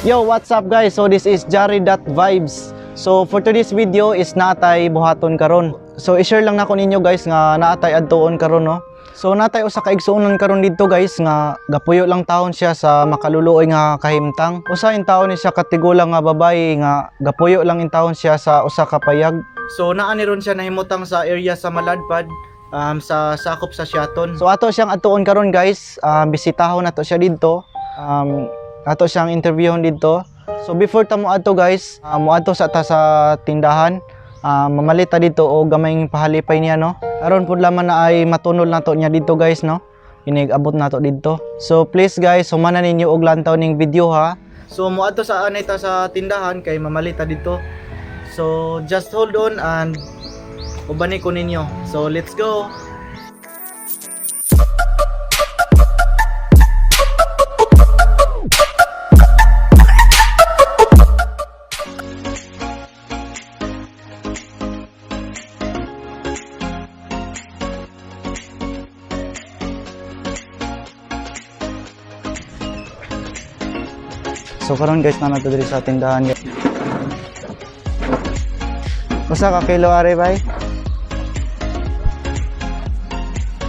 Yo, what's up guys? So this is Jarry.vibes. So for today's video is naatay buhaton karon. So i-share lang nako ninyo guys nga naatay adtuon karon, no. So natay usa ka igsuonan karon didto guys nga gapuyo lang taon siya sa makaluluoy nga kahimtang. Usa in taon ni siya katigulang nga babayi nga gapuyo lang in taon siya sa usa ka payag. So naa ni ron siya nahimutang sa area sa Maladpad, sa sakop sa Siaton. So ato siyang adtuon karon guys, bisitahon nato siya didto. Ato siyang interviewon didto. So before ta mo adto guys, moadto sa ta sa tindahan. Mamalit ta didto og gamayng pahalipay niya, no. Aron pud laman na ay matunol nato niya didto guys, no. Inig abot nato didto. So please guys, humana ninyo og lantaw ning video ha. So moadto sa anay ta sa tindahan kay mamalit ta didto. So just hold on and ubani ko ninyo. So let's go. So karon guys, na nato diri sa tindahan. Usa ka kilo are bay.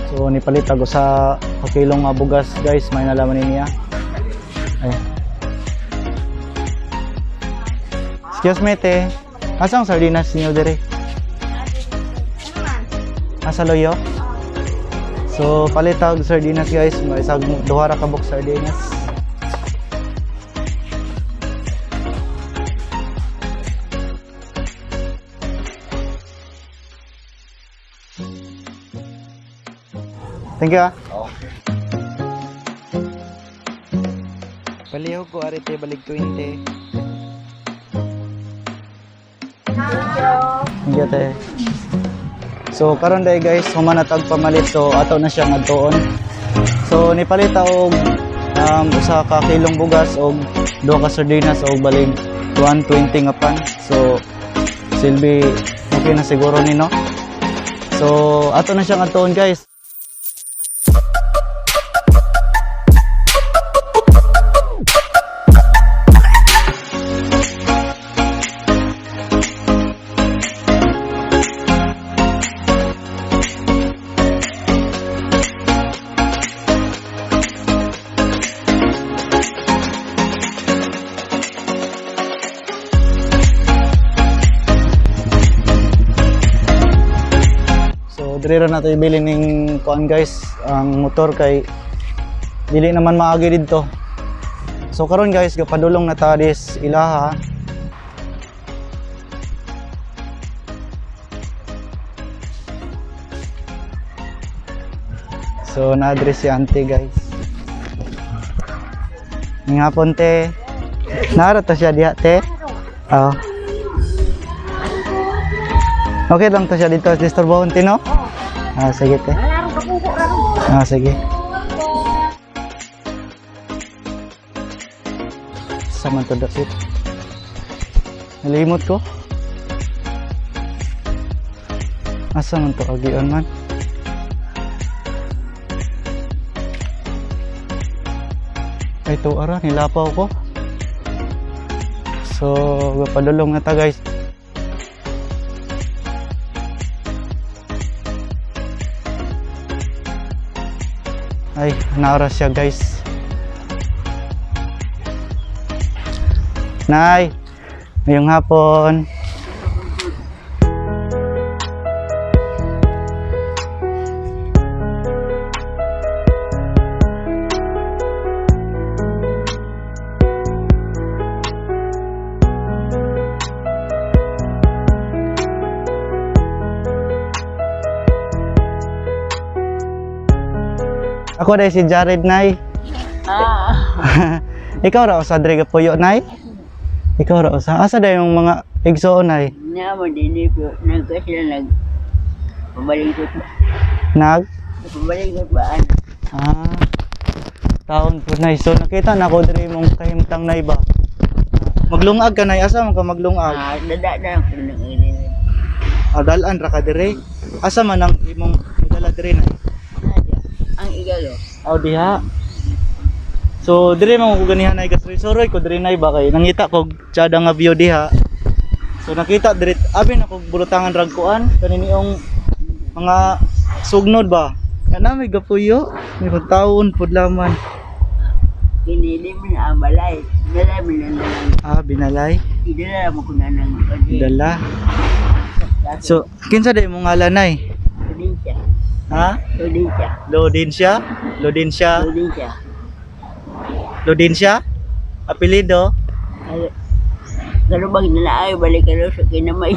So nipalit ako sa ka kilo nga bugas guys, may nalaman ni niya. Ay. Excuse me te. Asa ang sardinas niyo diri? Asa loyo? So palit og sardinas guys, may isang duha ra ka box sardinas. Thank you ah. Palihog ko ari te, balik 20. Thank you te. So karon day guys, human na tag pamalit, so ato na siyang adtuon. So nipalit ta og usa ka kilong bugas og duha ka sardinas og balig 120 nga pan. So silbi okay na siguro ni, no. So ato na siyang adtuon guys. So dire ra nato ibili ning kuan guys, ang motor kay dili naman maagi didto. So karon guys, gapadulong na ta dis ilaha. So na-address si auntie guys. Nga hapon te. Naara ta siya diha te. Oh. Okay lang to siya dito, disturbohon te, no? Ah, sige te. Ah, sige. Sa man to dapit. Nalimot ko. Asa man to agion man? Ay to ara, nilapaw ko. So, gapadulong na ta guys. Ay, naara siya guys. Nay, ngayong hapon. Ako dahil si Jared, Nay. Ah, Ikaw ra usa diri gapuyo, Nay? Ikaw ra usa. Asa daw yung mga igsoon, Nay? Namo din po nagka sila nag pabalingkot ba? Nag? Pabalingkot ba ano? Ah. Taon po, Nay. So nakita na ko diri mong kahimtang, Nay ba? Maglungag ka, Nay. Asa man ka maglungag? Ah, dada na ako nang ini. Ah, dalan ra ka diri. Asa man ang imong dala diri, Nay? Ang igalo. Aw diha. So dire man ko ganihan ay gasuroy-suroy ko dire nay ba kay nangita kog tsada nga view diha. So nakita dire abi na kog bulutangan rag kuan kaniniong mga sugnod ba. Kana may gapuyo, may pagtaon pud laman. Kinili mo na ang balay. Dala mo na lang. Ah, binalay. Idala mo ko na ng Dala. So, kinsa day mo ngalan nay? Probinsya. Ha? Probinsya. Lodin siya? Lodin siya? Probinsya. Lodin siya? Apelido? Karubang nila ay balik ka sa kinamay.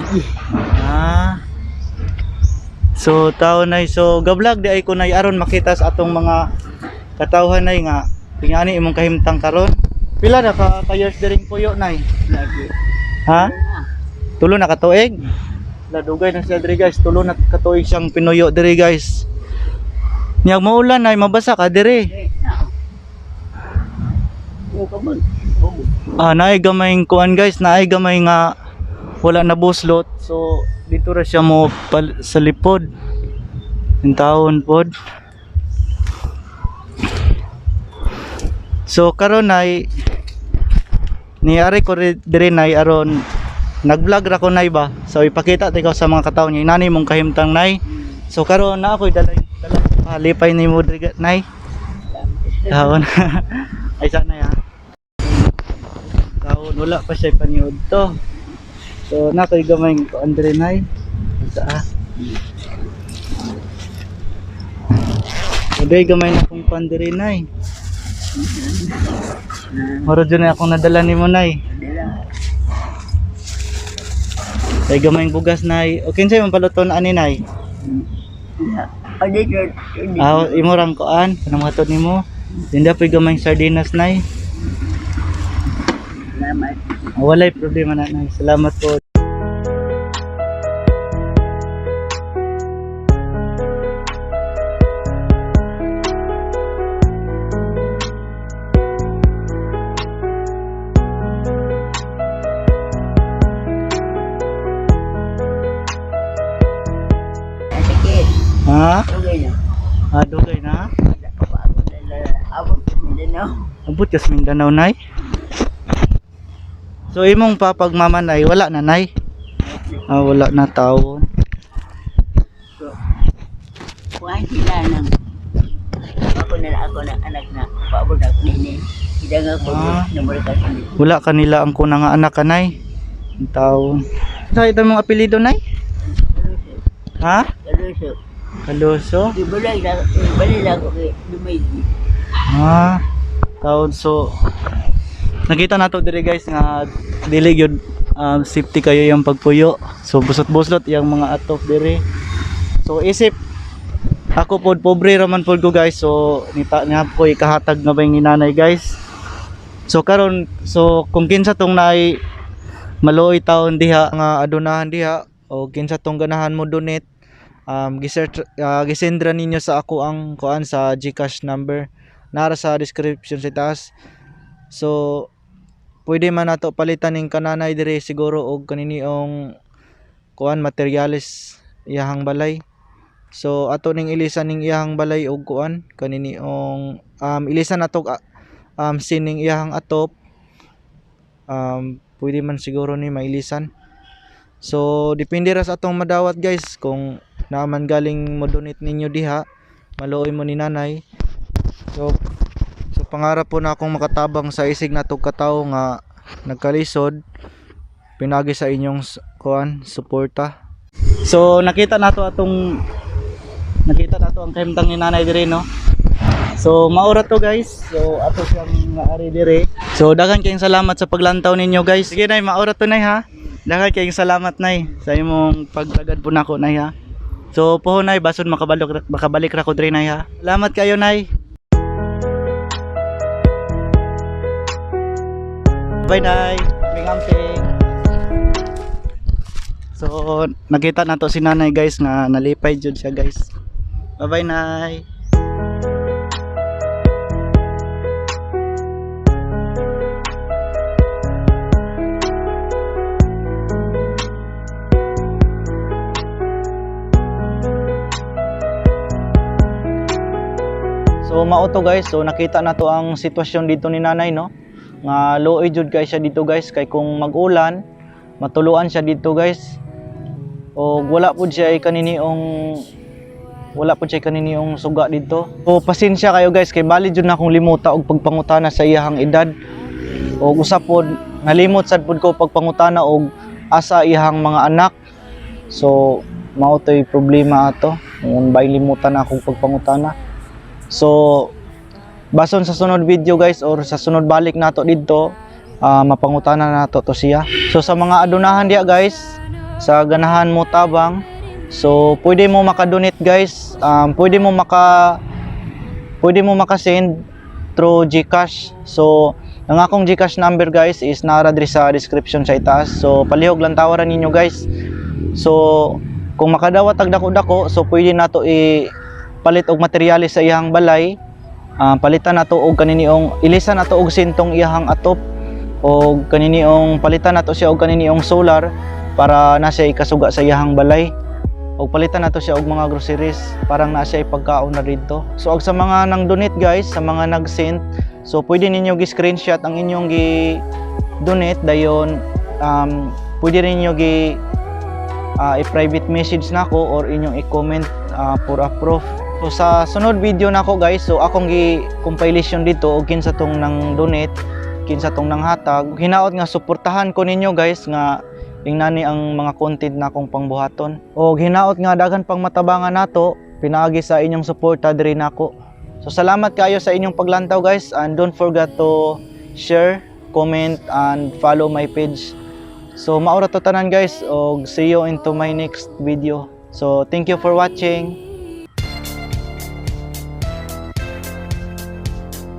Ah. So tao nay, so gablog di ay ko nay aron makita sa atong mga katawhan nay nga tingani imong kahimtang karon. Pila na ka years diring puyo nay? Lagi. Ha? Tulo na ka tuig? Ladugay na siya diri guys, tulo na ka tuig siyang pinuyo diri guys. Nya maulan nay, mabasa ka diri. Ah, naay gamay kuan guys, naay gamay nga wala na buslot. So dito ra siya mo sa lipod. Yung taon pod. So karon ay niari ko diri nay aron nag-vlog ra ko nay ba. So ipakita ikaw sa mga katawhan niya inani mong kahimtang nay. So karon na ako'y dala dala palipay nimo diri nay. Taon. Ay sana ya. Taon wala pa siya paniud to. So na ko'y gamay ko andre nay. Sa ah. Uday gamay na akong pandiri nay. Maro dyan na akong nadala ni mo nay. Ay gamay bugas nay. O kinsay man paluton ani nay? Ah, imo rang kuan kanang matod nimo. Dinda po'y gamay sardinas nay. Salamat. Ah, walay problema na nay. Salamat po. Sakit. Ha? Okay na. Ah, dugay na. Abot Mindanao. Abot kas Mindanao nay. So imong papagmama nay wala na nay. Ah, wala na tawon. So, kuhan sila ng ako na lang ako ng anak na paabot ako nini. Ida nga ko Ah. namura ka sini. Wala kanila ang kuna nga anak kanay. Ang tawon. Sa ito mong apelyido nay? Ha? Kaluso. Kaluso. Ibalay na ibalay na ako kay Dumaydi. Ah, taon, so nakita nato diri guys nga dili gyud safety kayo yung pagpuyo. So busot-buslot yung mga atop diri. So isip ako pod pobre raman pod ko guys. So nita niya ko ikahatag nga ba yung inanay guys. So karon, so kung kinsa tong naay maluoy taon diha nga adunahan diha o kinsa tong ganahan mo donate, gisearch gisendra ninyo sa ako ang kuan sa GCash number nara sa description sa taas. So pwede man nato palitan ning kananay dire siguro og kaniniong kuan materyales iyahang balay. So ato ning ilisan ning iyahang balay og kuan kaniniong ilisan nato sining iyahang atop, pwede man siguro ni mailisan. So depende ra sa atong madawat guys, kung naaman galing mo donate ninyo diha, maluoy mo ni nanay. So pangarap po na akong makatabang sa isig natog katawo nga nagkalisod pinagi sa inyong kuan suporta. So nakita nato atong nakita nato ang kahimtang ni nanay diri no. So maura to guys. So ato siyang naari diri. So daghan kayong salamat sa paglantaw ninyo guys. Sige nay, maura to nay ha. Daghan kayong salamat nay sa imong pagtagad po nako nay ha. So pohon nay, bason makabalik makabalik ra ko diri nay ha. Salamat kayo nay. Bye nay. Mingamping. So nakita nato si nanay guys nga nalipay jud siya guys. Bye bye nay. So So mao to, guys, so nakita na to ang sitwasyon dito ni nanay, no? Nga luoy jud kay siya dito, guys, kay kung mag-ulan, matuluan siya dito, guys. O wala pud siya kaniniong suga dito. So pasensya kayo, guys, kay bali jud na akong limuta og pagpangutana sa iyahang edad. O usa pod nalimot sad pud ko pagpangutana og asa iyahang mga anak. So mao to'y problema ato. Kung bay limutan na akong pagpangutana. So bason sa sunod video, guys, or sa sunod balik nato didto, mapangutana nato to siya. So sa mga adunahan diya, guys, sa ganahan mo tabang, so pwede mo maka-donate, guys. Pwede mo maka-send through GCash. So ang akong GCash number, guys, is nara diri sa description sa itaas. So palihog lang tawaran ninyo, guys. So kung makadawat tag dako-dako, so pwede nato i palit og materyales sa iyang balay. Palitan nato og kaniniong ilisan nato og sintong iyahang atop o kaniniong palitan nato siya og kaniniong solar para na siya ikasuga sa iyahang balay o palitan nato siya og mga groceries parang na siya ipagkaon na didto. So og sa mga nang donate, guys, sa mga nag-send, so pwede ninyo gi-screenshot ang inyong gi donate, dayon pwede ninyo gi i-private message nako or inyong i-comment for approve. So sa sunod video nako, guys, so akong gi compilation dito og kinsa tong nang donate, kinsa tong nang hatag. Hinaot nga suportahan ko ninyo, guys, nga ingnani ang mga content na akong pangbuhaton. Og hinaot nga daghan pang matabangan nato pinaagi sa inyong suporta diri nako. So salamat kayo sa inyong paglantaw, guys, and don't forget to share, comment and follow my page. So mao ra to tanan, guys, og see you into my next video. So thank you for watching.